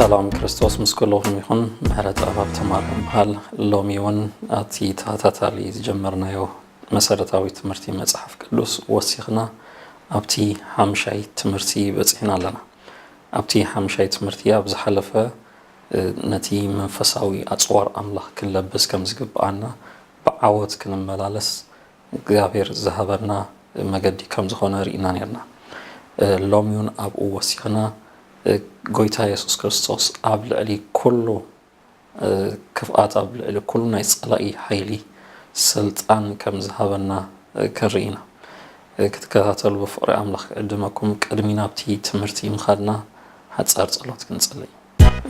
ሰላም ክርስቶስ ምስ ኩልኹም ይኹን። ምሕረት ኣብ ሃብተማርያም ይበሃል። ሎሚ እውን ኣብቲ ተኸታታሊ ዝጀመርናዮ መሰረታዊ ትምህርቲ መጽሓፍ ቅዱስ ወሲኽና ኣብቲ ሓምሻይ ትምህርቲ በጺሕና ኣለና። ኣብቲ ሓምሻይ ትምህርቲ ኣብ ዝሓለፈ፣ እ፣ ነቲ መንፈሳዊ ኣጽዋር ኣምላኽ ክንለብስ ከም ዝግብኣና፣ ብዓወት ክንመላለስ እግዚኣብሔር ዝሃበና መገዲ ከም ዝኾነ ርኢና ነርና። እ፣ ሎሚ እውን ኣብኡ ወሲኽና፣ እ፣ ጎይታ የሱስ ክርስቶስ ኣብ ልዕሊ ኩሉ፣ እ፣ ክፍኣት፣ ኣብ ልዕሊ ኩሉ ናይ ጸላኢ ሓይሊ ስልጣን ከም ዝሃበና፣ እ፣ ክንርኢ ኢና። እ፣ ክትከታተሉ ብፍቕሪ ኣምላኽ ክዕድመኩም። ቅድሚ ናብቲ ትምህርቲ ምኻድና ሓጻር ጸሎት ክንጽሊ።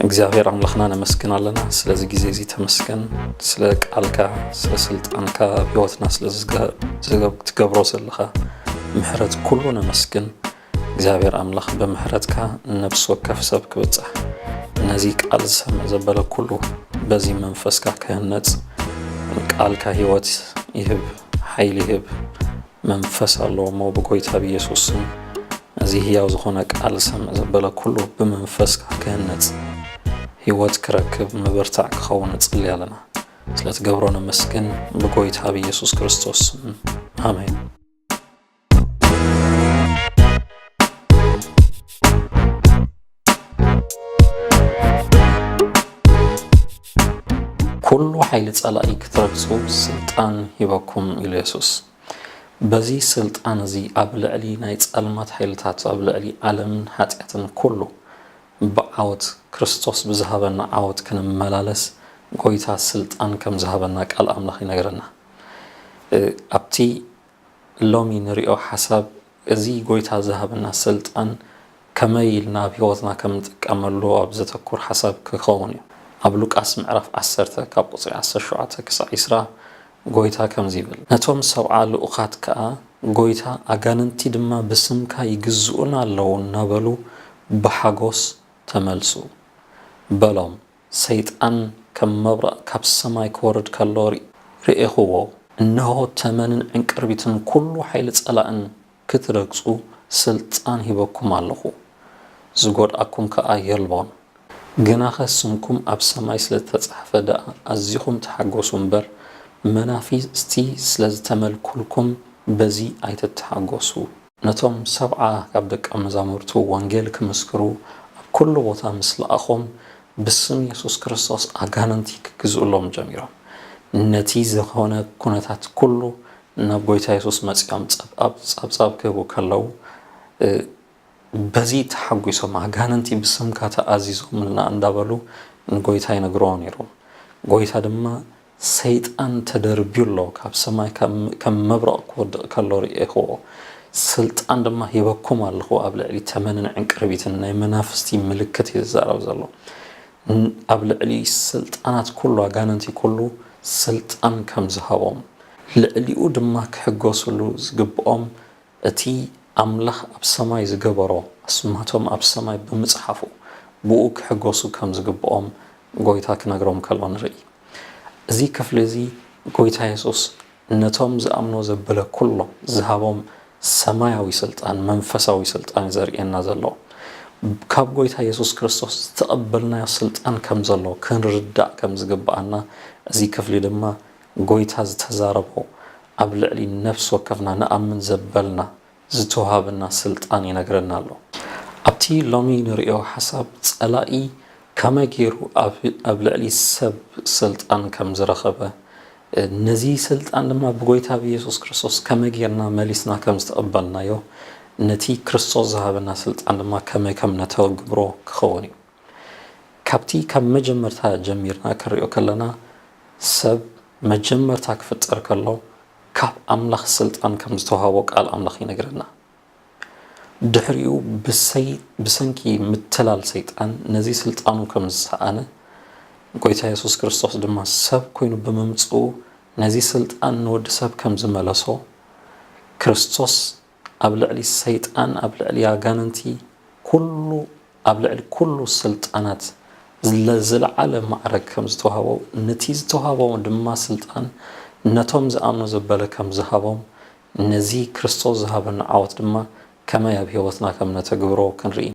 እግዚኣብሔር ኣምላኽና ነመስግን ኣለና። ስለዚ ግዜ እዚ ተመስገን። ስለ ቃልካ፣ ስለ ስልጣንካ ኣብ ህይወትና ስለ ዝገ-፣ ዝገብ-፣ ትገብሮ ዘለኻ ምሕረት ኩሉ ነመስግን። እግዚኣብሔር ኣምላኽ ብምሕረትካ ነፍሲ ወከፍ ሰብ ክብጻሕ፣ ነዚ ቃል ዝሰምዕ ዘበለ ኩሉ በዚ መንፈስካ ክህነጽ፣ ቃልካ ህይወት ይህብ፣ ሓይሊ ይህብ። መንፈስ ኣለዎ እሞ ብጎይታ ብኢየሱስ ስም እዚ ህያው ዝኾነ ቃል ዝሰምዕ ዘበለ ኩሉ ብመንፈስካ ክህነጽ፣ ህይወት ክረክብ፣ ምብርታዕ ክኸውን ንጽሊ ኣለና። ስለ ትገብሮ ነመስግን ብጎይታ ብኢየሱስ ክርስቶስ ስም። ኣሜን። ኩሉ ሓይሊ ጸላኢ ክትረግጹ ስልጣን ሂበኩም ኢሉ የሱስ። በዚ ስልጣን እዚ ኣብ ልዕሊ ናይ ጸልማት ሓይልታት፣ ኣብ ልዕሊ ዓለምን ሓጢኣትን ኩሉ ብዓወት ክርስቶስ ብዝሃበና ዓወት ክንመላለስ ጎይታ ስልጣን ከም ዝሃበና ቃል ኣምላኽ ይነግረና። እ፣ ኣብቲ ሎሚ ንሪኦ ሓሳብ፣ እዚ ጎይታ ዝሃበና ስልጣን ከመይ ኢልና ኣብ ህይወትና ከም ንጥቀመሉ ኣብ ዘተኩር ሓሳብ ክኸውን እዩ። ኣብ ሉቃስ ምዕራፍ ዓሰርተ ካብ ቁጽሪ ዓሰርተ ሸውዓተ ክሳዕ ዕስራ ጎይታ ከምዚ ይብል፣ ነቶም ሰብዓ ልኡኻት ከኣ ጎይታ፣ ኣጋንንቲ ድማ ብስምካ ይግዝኡና ኣለዉ እናበሉ ብሓጎስ ተመልሱ በሎም። ሰይጣን ከም መብረቕ ካብ ሰማይ ክወርድ ከሎ ርእ-፣ ርኤኽዎ። እንሆ፣ ተመንን ዕንቅርቢትን ኩሉ ሓይሊ ጸላእን ክትረግጹ ስልጣን ሂበኩም ኣለኹ፣ ዝጎድኣኩም ከኣ የልቦን። ግናኸ ስምኩም ኣብ ሰማይ ስለ ዝተጻሕፈ ደኣ ኣዚኹም ተሓጎሱ እምበር፣ መናፍስቲ ስለ ዝተመልኩልኩም በዚ ኣይትተሓጎሱ። ነቶም ሰብዓ ካብ ደቀ መዛሙርቱ ወንጌል ክምስክሩ ኣብ ኩሉ ቦታ ምስ ለኣኾም፣ ብስም የሱስ ክርስቶስ ኣጋንንቲ ክግዝኡሎም ጀሚሮም። ነቲ ዝኾነ ኩነታት ኩሉ ናብ ጎይታ የሱስ መጺኦም ጸብጻብ፣ ጸብጻብ ክህቡ ከለዉ፣ እ፣ በዚ ተሓጒሶም፣ ኣጋንንቲ ብስምካ ተኣዚዞምልና እንዳበሉ ንጎይታ ይነግርዎ ነይሮም። ጎይታ ድማ ሰይጣን ተደርብዩ ኣሎ፣ ካብ ሰማይ ከም፣ ከም መብረቕ ክወድቕ ከሎ ርኤኽዎ። ስልጣን ድማ ሂበኩም ኣለኹ ኣብ ልዕሊ ተመንን ዕንቅርቢትን፣ ናይ መናፍስቲ ምልክት እዩ ዝዛረብ ዘሎ። ን-፣ ኣብ ልዕሊ ስልጣናት ኩሉ፣ ኣጋንንቲ ኩሉ ስልጣን ከም ዝሃቦም፣ ልዕሊኡ ድማ ክሕጎስሉ ዝግብኦም እቲ ኣምላኽ ኣብ ሰማይ ዝገበሮ፣ ኣስማቶም ኣብ ሰማይ ብምጽሓፉ፣ ብኡ ክሕጎሱ ከም ዝግብኦም ጎይታ ክነግሮም ከሎ ንርኢ። እዚ ክፍሊ እዚ ጎይታ የሱስ ነቶም ዝኣምኖ ዘበለ ኩሎም ዝሃቦም ሰማያዊ ስልጣን፣ መንፈሳዊ ስልጣን እዩ ዘርእየና ዘሎ። ካብ ጎይታ የሱስ ክርስቶስ ዝተቐበልናዮ ስልጣን ከም ዘሎ ክንርዳእ ከም ዝግብኣና እዚ ክፍሊ ድማ ጎይታ ዝተዛረቦ ኣብ ልዕሊ ነፍሲ ወከፍና ንኣምን ዘበልና ዝተዋሃበና ስልጣን ይነግረና ኣሎ። ኣብቲ ሎሚ ንርእዮ ሓሳብ ጸላኢ ከመይ ገይሩ ኣብ፣ ኣብ ልዕሊ ሰብ ስልጣን ከም ዝረኸበ፣ ነዚ ስልጣን ድማ ብጎይታ ብኢየሱስ ክርስቶስ ከመይ ጌርና መሊስና ከም ዝተቐበልናዮ፣ ነቲ ክርስቶስ ዝሃበና ስልጣን ድማ ከመይ ከም ነተግብሮ ክኸውን እዩ። ካብቲ ካብ መጀመርታ ጀሚርና ክንሪኦ ከለና፣ ሰብ መጀመርታ ክፍጠር ከሎ ካብ ኣምላኽ ስልጣን ከም ዝተዋሃቦ ቃል ኣምላኽ ይነግረና። ድሕሪኡ ብሰይ-፣ ብሰንኪ ምትላል ሰይጣን ነዚ ስልጣኑ ከም ዝሰኣነ፣ ጎይታ የሱስ ክርስቶስ ድማ ሰብ ኮይኑ ብምምጽኡ ነዚ ስልጣን ንወዲ ሰብ ከም ዝመለሶ፣ ክርስቶስ ኣብ ልዕሊ ሰይጣን፣ ኣብ ልዕሊ ኣጋንንቲ፣ ኩሉ፣ ኣብ ልዕሊ ኩሉ ስልጣናት ዝለ-፣ ዝለዓለ ማዕረግ ከም ዝተዋህቦ፣ ነቲ ዝተዋህቦ ድማ ስልጣን ነቶም ዝኣምኑ ዘበለ ከም ዝሃቦም፣ ነዚ ክርስቶስ ዝሃበና ዓወት ድማ ከመይ ኣብ ህይወትና ከም ነተግብሮ ክንርኢ።